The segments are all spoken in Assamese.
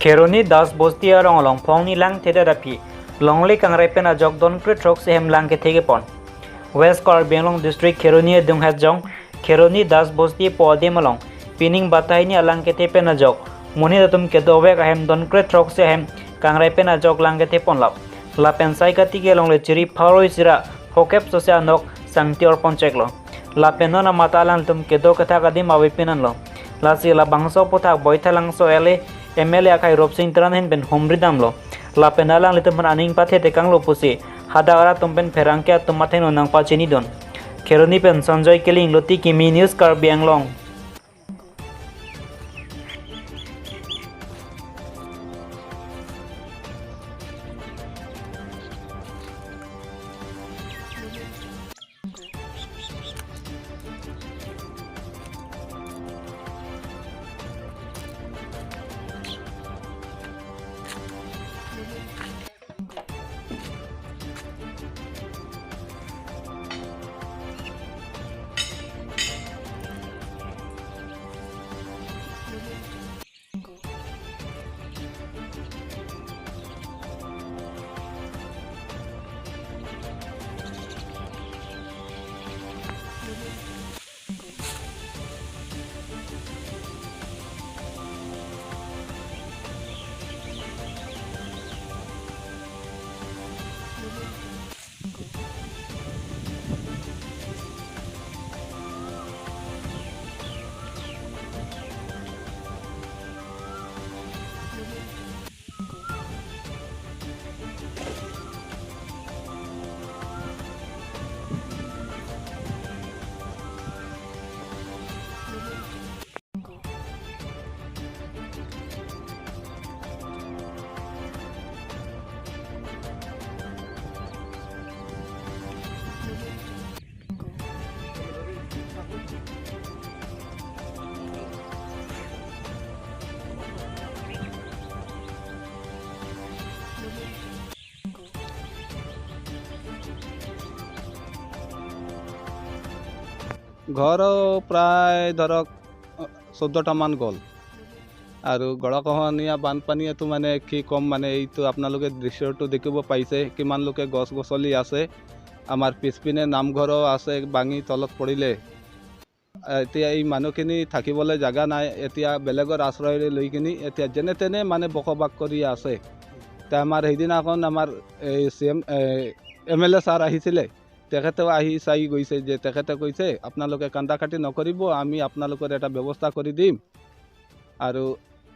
Kheroni Das Bosti arong long phong ni lang theda rapi longli kangrai pen ajok don krit rok se hem lang ke thege pon West Karbi Anglong District Kheroni dung hajong Kheroni Das Bosti pode malong pining batai ni alang ke the pen ajok muni datum ke dowe ka hem don krit rok se hem kangrai pen ajok lang ke the pon lap la pen sai ka ti ke long le chiri pharoi sira hokep so se anok sangti or ponchek lo la penon mata lang tum ke do katha kadim awi pinan lo la si la bangso potha boitha lang so ele MLA akai rob sing tran hen ben homridam lo la penalang le tum aning pathe te kang lo pusi hadara tum pen pherang ke tum mathe no nang pa chini don Kheroni pen Sanjay Keling loti Kimi News Karbi Anglong. ঘৰ প্ৰায় ধৰক 14টামান গ'ল আৰু গৰাখহনীয়া বানপানীয়েতো মানে কি ক'ম, মানে এইটো আপোনালোকে দৃশ্যটো দেখিব পাইছে কিমান লোকে গছ গছনি আছে, আমাৰ পিছপিনে নামঘৰো আছে ভাঙি তলত পৰিলে। এতিয়া এই মানুহখিনি থাকিবলৈ জেগা নাই, এতিয়া বেলেগৰ আশ্ৰয় লৈ কিনি এতিয়া যেনে তেনে মানে বসবাস কৰি আছে। তে আমাৰ সেইদিনাখন আমাৰ এই C M M L A sir আহিছিলে, তেখেতেও আহি চাই গৈছে যে তেখেতে কৈছে আপোনালোকে কান্দা কাটি নকৰিব, আমি আপোনালোকৰ এটা ব্যৱস্থা কৰি দিম আৰু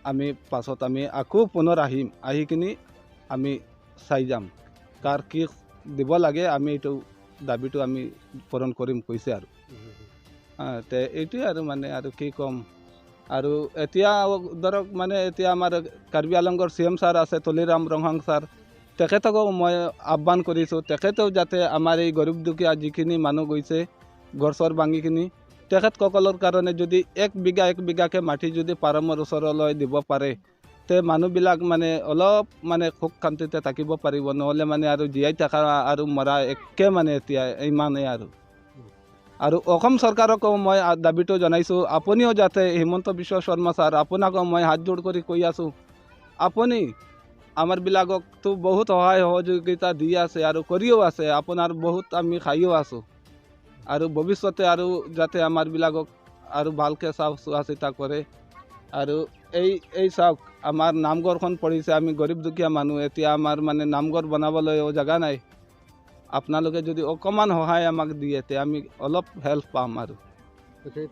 আমি পাছত আমি আকৌ পুনৰ আহিম, আহি কিনি আমি চাই যাম কাৰ কি দিব লাগে, আমি এইটো দাবীটো আমি পূৰণ কৰিম কৈছে। আৰু তে এইটোৱে আৰু মানে আৰু কি ক'ম। আৰু এতিয়া ধৰক মানে এতিয়া আমাৰ কাৰ্বি আলঙৰ চি এম ছাৰ আছে তুলিৰাম ৰংহাং ছাৰ, তেখেতকো মই আহ্বান কৰিছোঁ তেখেতেও যাতে আমাৰ এই গৰীব দুখীয়া যিখিনি মানুহ গৈছে ঘৰ চৰ ভাঙি কিনি তেখেতসকলৰ কাৰণে যদি এক বিঘা এক বিঘাকৈ মাটি যদি পাৰমৰ ওচৰলৈ দিব পাৰে তে মানুহবিলাক মানে অলপ মানে সুখ শান্তিতে থাকিব পাৰিব, নহ'লে মানে আৰু জীয়াই থকা আৰু মৰা একে মানে এতিয়া ইমানেই। আৰু আৰু অসম চৰকাৰকো মই দাবীটো জনাইছোঁ, আপুনিও যাতে হিমন্ত বিশ্ব শৰ্মা ছাৰ আপোনাকো মই হাত জোৰ কৰি কৈ আছোঁ, আপুনি আমাৰবিলাককতো বহুত সহায় সহযোগিতা দি আছে আৰু কৰিও আছে, আপোনাৰ বহুত আমি খাইও আছোঁ আৰু ভৱিষ্যতে আৰু যাতে আমাৰবিলাকক আৰু ভালকৈ চোৱা চিতা কৰে। আৰু এই এই চাওক আমাৰ নামঘৰখন পৰিছে, আমি গৰীব দুখীয়া মানুহ, এতিয়া আমাৰ মানে নামঘৰ বনাবলৈও জেগা নাই, আপোনালোকে যদি অকণমান সহায় আমাক দিয়ে তে আমি অলপ হেল্প পাম। আৰু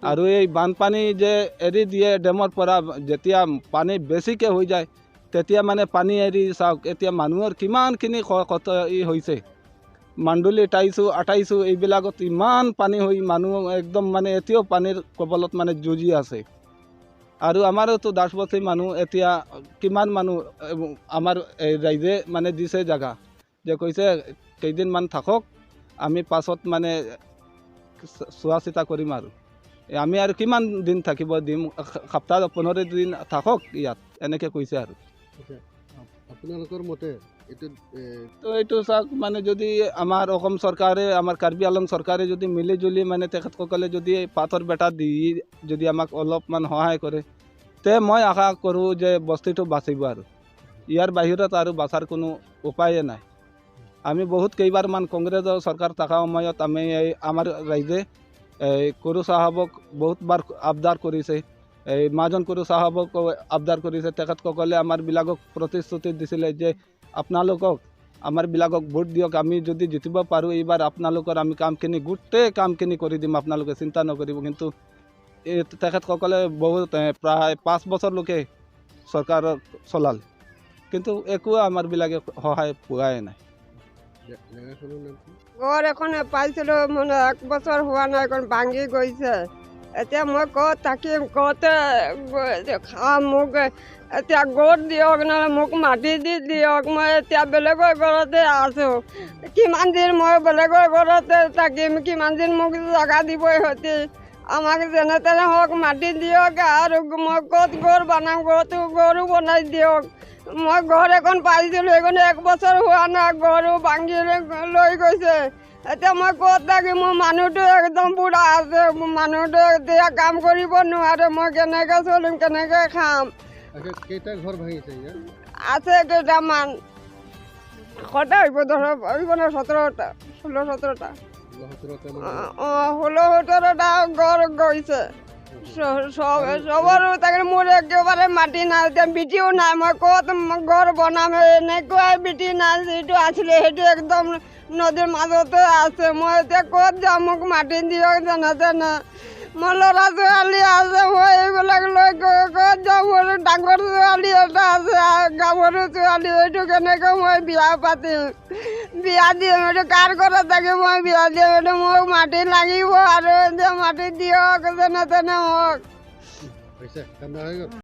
আৰু এই বানপানী যে এৰি দিয়ে ডেমৰ পৰা, যেতিয়া পানী বেছিকৈ হৈ যায় তেতিয়া মানে পানী এৰি চাওক এতিয়া মানুহৰ কিমানখিনি ক্ষতি হৈছে, মাণ্ডুলি টাইছোঁ আটাইছোঁ এইবিলাকত ইমান পানী হৈ মানুহ একদম মানে এতিয়াও পানীৰ কবলত মানে যুঁজি আছে। আৰু আমাৰোতো দাসবস্তি মানুহ এতিয়া কিমান মানুহ আমাৰ এই ৰাইজে মানে দিছে জেগা যে কৈছে কেইদিনমান থাকক আমি পাছত মানে চোৱা চিতা কৰিম, আৰু আমি আৰু কিমান দিন থাকিব দিম, সপ্তাহ 15 দিন থাকক ইয়াত এনেকৈ কৈছে। আৰু আপোনালোকৰ মতে এইটো তো এইটো চাওক মানে যদি আমাৰ অসম চৰকাৰে আমাৰ কাৰ্বি আলং চৰকাৰে যদি মিলি জুলি মানে তেখেতসকলে যদি পাথৰ বেটা দি যদি আমাক অলপমান সহায় কৰে তে মই আশা কৰোঁ যে বস্তিটো বাচিব আৰু ইয়াৰ বাহিৰত আৰু বাচাৰ কোনো উপায়ে নাই। আমি বহুত কেইবাৰমান কংগ্ৰেছৰ চৰকাৰ থকা সময়ত আমি এই আমাৰ ৰাইজে এই কৰু চাহাবক বহুতবাৰ আবদাৰ কৰিছে, এই মহাজন কৰু চাহাবক আবদাৰ কৰিছে। তেখেতসকলে আমাৰবিলাকক প্ৰতিশ্ৰুতি দিছিলে যে আপোনালোকক আমাৰবিলাকক ভোট দিয়ক, আমি যদি জিতিব পাৰোঁ এইবাৰ আপোনালোকৰ আমি কামখিনি গোটেই কামখিনি কৰি দিম, আপোনালোকে চিন্তা নকৰিব। কিন্তু এই তেখেতসকলে বহুত প্ৰায় 5 বছৰলৈকে চৰকাৰক চলালে, কিন্তু একো আমাৰবিলাকে সহায় পোৱাই নাই। জেগাখনৰ নাম কি? ঘৰ এখন পাইছিলোঁ, মানে 1 বছৰ হোৱা নাই, এখন ভাঙি গৈছে। এতিয়া মই ক'ত থাকিম, ক'ত খাম? মোক এতিয়া ঘৰ দিয়ক, নহ'লে মোক মাটি দি দিয়ক। মই এতিয়া বেলেগৰ ঘৰতে আছোঁ। কিমান দিন মই বেলেগৰ ঘৰতে থাকিম? কিমান দিন মোক জেগা দিব ইহঁতি? আমাক যেনে তেনে হওক মাটি দিয়ক, আৰু মই ক'ত ঘৰ বনাম? ঘৰতো ঘৰো বনাই দিয়ক। মই ঘৰ এখন পাইছিলোঁ, সেইখন 1 বছৰ হোৱা নাই, ঘৰো ভাঙি লৈ গৈছে। এতিয়া মই ক'ত থাকিম? মোৰ মানুহটো একদম বুঢ়া আছে, মানুহটো এতিয়া কাম কৰিব নোৱাৰে। মই কেনেকৈ চলিম, কেনেকৈ খাম? আচ্ছা, কেইটা ঘৰ ভাঙিছে ইয়াত? আছে কেইটামান, সদায় আহিব ধৰক আহিব ন, 17টা, 16 17টা। 17টা? অঁ, 16 17টা ঘৰ গৈছে চবৰো। তাকে মোৰ একেবাৰে মাটি নাই, এতিয়া বিটিও নাই, মই ক'ত ঘৰ বনাম? এনেকুৱাই বিটি নাই, যিটো আছিলে সেইটো একদম নদীৰ মাজতে আছে। মই এতিয়া ক'ত যাম? মোক মাটি দিয়ক যেনে তেনে। মোৰ ল'ৰা ছোৱালী আছে, মই এইবিলাক লৈ ক'ত যাম? মোৰ ডাঙৰ ছোৱালী এটা আছে, গাভৰু ছোৱালী, এইটো কেনেকৈ মই বিয়া পাতিম, বিয়া দিম? এইটো কাৰ ঘৰত থাকি মই বিয়া দিম? এইটো মোক মাটি লাগিব, আৰু এতিয়া মাটি দিয়ক যেনে তেনে হওক। হৈছে, কান্দা হৈ গ'ল।